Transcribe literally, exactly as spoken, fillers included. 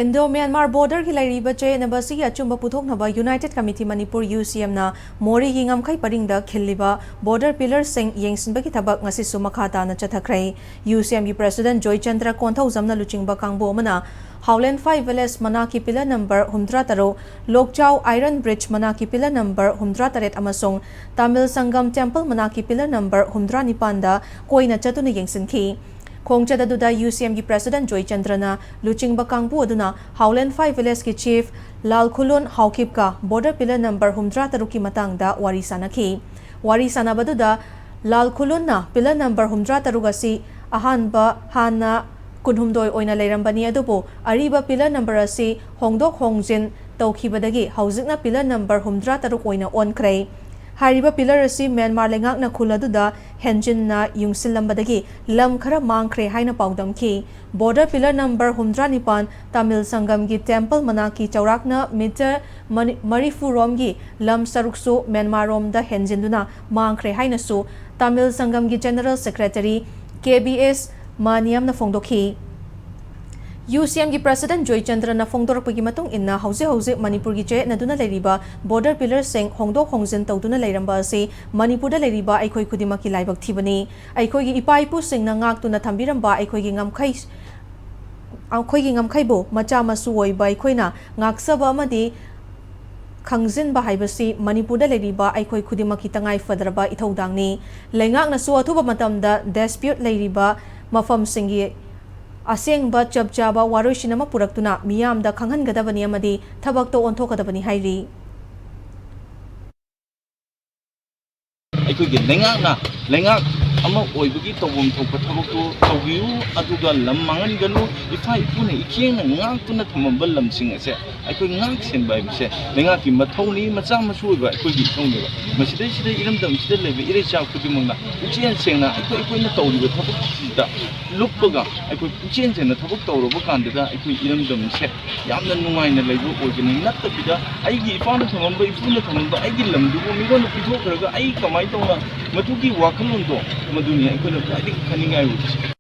Indo Myanmar ꯕꯣꯔꯗꯔꯒꯤ ꯂꯩꯔꯤꯕ ꯆꯌꯦꯠꯅꯕ ꯑꯁꯤꯒꯤ ꯑꯆꯨꯝꯕ ꯄꯨꯊꯣꯛꯅꯕ United Committee Manipur, UCMꯅ ꯃꯣꯔꯤꯒꯤ ꯉꯝꯈꯩ ꯄꯔꯤꯡꯗ ꯈꯤꯜꯂꯤꯕ ꯕꯣꯔꯗꯔ ꯄꯤꯂꯔꯁꯤꯡ ꯌꯦꯡꯁꯤꯟꯕꯒꯤ ꯊꯕꯛ ꯉꯁꯤꯁꯨ ꯃꯈꯥ ꯇꯥꯅ ꯆꯠꯊꯈ꯭ꯔꯦ꯫ UCMꯒꯤ President ꯖꯣꯏꯆꯟꯗ꯭ꯔ ꯀꯣꯟꯊꯧꯖꯝꯅ ꯂꯨꯆꯤꯡꯕ ꯀꯥꯡꯕꯨ ꯑꯃꯅ ꯍꯥꯎꯂꯦꯟꯐꯥꯏ ꯚꯤꯂꯦꯖ ꯃꯅꯥꯛꯀꯤ ꯄꯤꯂꯔ ꯅꯝꯕꯔ ꯍꯨꯝꯗ꯭ꯔꯥ ꯇꯔꯨꯛ, ꯂꯣꯛꯆꯥꯎ ꯑꯥꯏꯔꯟ ꯕ꯭ꯔꯤꯖ ꯃꯅꯥꯛꯀꯤ ꯄꯤꯂꯔ ꯅꯝꯕꯔ ꯍꯨꯝꯗ꯭ꯔꯥ ꯇꯔꯦꯠ ꯑꯃꯁꯨꯡ ꯇꯥꯃꯤꯜ ꯁꯪꯒꯝ ꯇꯦꯝꯄꯜ ꯃꯅꯥꯛꯀꯤ ꯄꯤꯂꯔ ꯅꯝꯕꯔ ꯍꯨꯝꯗ꯭ꯔꯥ ꯅꯤꯄꯥꯟꯗ ꯀꯣꯏꯅ ꯆꯠꯇꯨꯅ ꯌꯦꯡꯁꯤꯟꯈꯤ꯫ ꯈꯣꯡꯆꯠ ꯑꯗꯨꯗ UCMꯒꯤ President ꯖꯣꯏꯆꯟꯗ꯭ꯔꯅ ꯂꯨꯆꯤꯡꯕ ꯀꯥꯡꯕꯨ ꯑꯗꯨꯅ ꯍꯥꯎꯂꯦꯟꯐꯥꯏ ꯚꯤꯂꯦꯖꯀꯤ ꯆꯤꯐ ꯂꯥꯜꯈꯨꯂꯨꯟ ꯍꯥꯎꯀꯤꯞꯀ ꯕꯣꯔꯗꯔ ꯄꯤꯂꯔ ꯅꯝꯕꯔ ꯍꯨꯝꯗ꯭ꯔꯥ ꯇꯔꯨꯛꯀꯤ ꯃꯇꯥꯡꯗ ꯋꯥꯔꯤ ꯁꯥꯅꯈꯤ꯫ ꯋꯥꯔꯤ ꯁꯥꯅꯕꯗꯨꯗ ꯂꯥꯜꯈꯨꯂꯨꯟꯅ ꯄꯤꯂꯔ ꯅꯝꯕꯔ ꯍꯨꯝꯗ꯭ꯔꯥ ꯇꯔꯨꯛ ꯑꯁꯤ ꯑꯍꯥꯟꯕ ꯍꯥꯟꯅ ꯀꯨꯟꯍꯨꯝꯗꯣꯏ ꯑꯣꯏꯅ ꯂꯩꯔꯝꯕꯅꯤ, ꯑꯗꯨꯕꯨ ꯑꯔꯤꯕ ꯄꯤꯂꯔ ꯅꯝꯕꯔ ꯑꯁꯤ ꯍꯣꯡꯗꯣꯛ ꯍꯣꯡꯖꯤꯟ ꯇꯧꯈꯤꯕꯗꯒꯤ ꯍꯧꯖꯤꯛꯅ ꯄꯤꯂꯔ ꯅꯝꯕꯔ ꯍꯨꯝꯗ꯭ꯔꯥ ꯇꯔꯨꯛ ꯑꯣꯏꯅ ꯑꯣꯟꯈ꯭ꯔꯦ꯫ ꯍꯥꯏꯔꯤꯕ ꯄꯤꯂꯔ ꯑꯁꯤ ꯃ꯭ꯌꯥꯟꯃꯥꯔ ꯂꯩꯉꯥꯛꯅ ꯈꯨꯜ ꯑꯗꯨꯗ ꯍꯦꯟꯖꯤꯟꯅ ꯌꯨꯡꯁꯤꯜꯂꯝꯕꯗꯒꯤ ꯂꯝ ꯈꯔ ꯃꯥꯡꯈ꯭ꯔꯦ ꯍꯥꯏꯅ ꯄꯥꯎꯗꯝꯈꯤ꯫ ꯕꯣꯔꯗꯔ ꯄꯤꯂꯔ ꯅꯝꯕꯔ ꯍꯨꯝꯗ꯭ꯔꯥ ꯅꯤꯄꯥꯟ ꯇꯥꯃꯤꯜ ꯁꯪꯒꯝꯒꯤ ꯇꯦꯝꯄꯜ ꯃꯅꯥꯛꯀꯤ ꯆꯥꯎꯔꯥꯛꯅ ꯃꯤꯇꯔ ꯃꯅꯤ-, ꯃꯔꯤꯐꯨ ꯔꯣꯝꯒꯤ ꯂꯝ ꯁꯔꯨꯛꯁꯨ ꯃ꯭ꯌꯥꯟꯃꯥꯔ ꯔꯣꯝꯗ ꯍꯦꯟꯖꯤꯟꯗꯨꯅ ꯃꯥꯡꯈ꯭ꯔꯦ ꯍꯥꯏꯅꯁꯨ ꯇꯥꯃꯤꯜ ꯁꯪꯒꯝꯒꯤ General Secretary ꯀꯦ ꯕꯤ ꯑꯦꯁ ꯃꯥꯅꯤꯌꯝꯅ ꯐꯣꯡꯗꯣꯛꯈꯤ꯫ UCMꯒꯤ President ꯖꯣꯏꯆꯟꯗ꯭ꯔꯅ ꯐꯣꯡꯗꯣꯔꯛꯄꯒꯤ ꯃꯇꯨꯡ ꯏꯟꯅ, ꯍꯧꯖꯤꯛ ꯍꯧꯖꯤꯛ ꯃꯅꯤꯄꯨꯔꯒꯤ ꯆꯌꯦꯠꯅꯗꯨꯅ ꯂꯩꯔꯤꯕ ꯕꯣꯔꯗꯔ ꯄꯤꯂꯔꯁꯤꯡ ꯍꯣꯡꯗꯣꯛ ꯍꯣꯡꯖꯤꯟ ꯇꯧꯗꯨꯅ ꯂꯩꯔꯝꯕ ꯑꯁꯤ ꯃꯅꯤꯄꯨꯔꯗ ꯂꯩꯔꯤꯕ ꯑꯩꯈꯣꯏ ꯈꯨꯗꯤꯡꯃꯛꯀꯤ ꯂꯥꯏꯕꯛ ꯊꯤꯕꯅꯤ꯫ ꯑꯩꯈꯣꯏꯒꯤ ꯏꯄꯥ ꯏꯄꯨꯁꯤꯡꯅ ꯉꯥꯛꯇꯨꯅ ꯊꯝꯕꯤꯔꯝꯕ ꯑꯩꯈꯣꯏꯒꯤ ꯉꯝꯈꯩ, ꯑꯩꯈꯣꯏꯒꯤ ꯉꯝꯈꯩꯕꯨ ꯃꯆꯥ ꯃꯁꯨ ꯑꯣꯏꯕ ꯑꯩꯈꯣꯏꯅ ꯉꯥꯛꯆꯕ ꯑꯃꯗꯤ ꯈꯪꯖꯤꯟꯕ ꯍꯥꯏꯕꯁꯤ ꯃꯅꯤꯄꯨꯔꯗ ꯂꯩꯔꯤꯕ ꯑꯩꯈꯣꯏ ꯈꯨꯗꯤꯡꯃꯛꯀꯤ ꯇꯉꯥꯏ ꯐꯗ꯭ꯔꯕ ꯏꯊꯧꯗꯥꯡꯅꯤ꯫ ꯂꯩꯉꯥꯛꯅꯁꯨ ꯑꯊꯨꯕ ꯃꯇꯝꯗ dispute ꯂꯩꯔꯤꯕ ꯃꯐꯝꯁꯤꯡꯒꯤ ꯑꯁꯦꯡꯕ ꯆꯞ ꯆꯥꯕ ꯋꯥꯔꯣꯏꯁꯤꯟ ꯑꯃ ꯄꯨꯔꯛꯇꯨꯅ ꯃꯤꯌꯥꯝꯗ ꯈꯪꯍꯟꯒꯗꯕꯅꯤ ꯑꯃꯗꯤ ꯊꯕꯛꯇ ꯑꯣꯟꯊꯣꯛꯀꯗꯕꯅꯤ ꯍꯥꯏꯔꯤ꯫ ꯑꯩꯈꯣꯏꯒꯤ ꯂꯩꯉꯥꯛꯅ, ꯂꯩꯉꯥꯛ ꯑꯃ ꯑꯣꯏꯕꯒꯤ ꯇꯧꯐꯝ ꯊꯣꯛꯄ ꯊꯕꯛꯇꯨ ꯇꯧꯕꯤꯌꯨ, ꯑꯗꯨꯒ ꯂꯝ ꯃꯥꯡꯍꯟꯒꯅꯨ꯫ ꯏꯄꯥ ꯏꯄꯨꯅ ꯏꯈꯦꯡꯅ ꯉꯥꯛꯇꯨꯅ ꯊꯝꯃꯝꯕ ꯂꯝꯁꯤꯡ ꯑꯁꯦ ꯑꯩꯈꯣꯏ ꯉꯥꯛ ꯁꯦꯟꯕ ꯍꯥꯏꯕꯁꯦ ꯂꯩꯉꯥꯛꯀꯤ ꯃꯊꯧꯅꯤ, ꯃꯆꯥ ꯃꯁꯨ ꯑꯣꯏꯕ ꯑꯩꯈꯣꯏꯒꯤ ꯏꯊꯧꯅꯦꯕ꯫ ꯃꯁꯤꯗꯩꯁꯤꯗ ꯏꯔꯝꯗꯝꯁꯤꯗ ꯂꯩꯕ ꯏꯔꯩꯆꯥ ꯈꯨꯗꯤꯡꯃꯛꯅ ꯄꯨꯛꯆꯦꯜ ꯁꯦꯡꯅ ꯑꯩꯈꯣꯏ, ꯑꯩꯈꯣꯏꯅ ꯇꯧꯔꯤꯕ ꯊꯕꯛꯁꯤꯗ ꯂꯨꯞꯄꯒ ꯑꯩꯈꯣꯏ ꯄꯨꯛꯆꯦꯜ ꯁꯦꯡꯅ ꯊꯕꯛ ꯇꯧꯔꯕ ꯀꯥꯟꯗꯨꯗ ꯑꯩꯈꯣꯏ ꯏꯔꯝꯗꯝꯁꯦ ꯌꯥꯝꯅ ꯅꯨꯡꯉꯥꯏꯅ ꯂꯩꯕ ꯑꯣꯏꯒꯅꯤ꯫ ꯅꯠꯇꯕꯤꯗ ꯑꯩꯒꯤ ꯏꯄꯥꯅ ꯊꯝꯃꯝꯕ, ꯏꯄꯨꯅ ꯊꯝꯃꯝꯕ ꯑꯩꯒꯤ ꯂꯝꯗꯨꯕꯨ ꯃꯤꯉꯣꯟꯗ ꯄꯤꯊꯣꯛꯈ꯭ꯔꯒ ꯑꯩ ꯀꯃꯥꯏꯅ ꯇꯧꯅ, ꯃꯗꯨꯒꯤ ꯋꯥꯈꯜꯂꯣꯟꯗꯣ, ꯃꯗꯨꯅꯤ ꯑꯩꯈꯣꯏꯅ ꯈ꯭ꯋꯥꯏꯗꯒꯤ ꯈꯟꯅꯤꯡꯉꯥꯏ ꯑꯣꯏꯕꯁꯦ꯫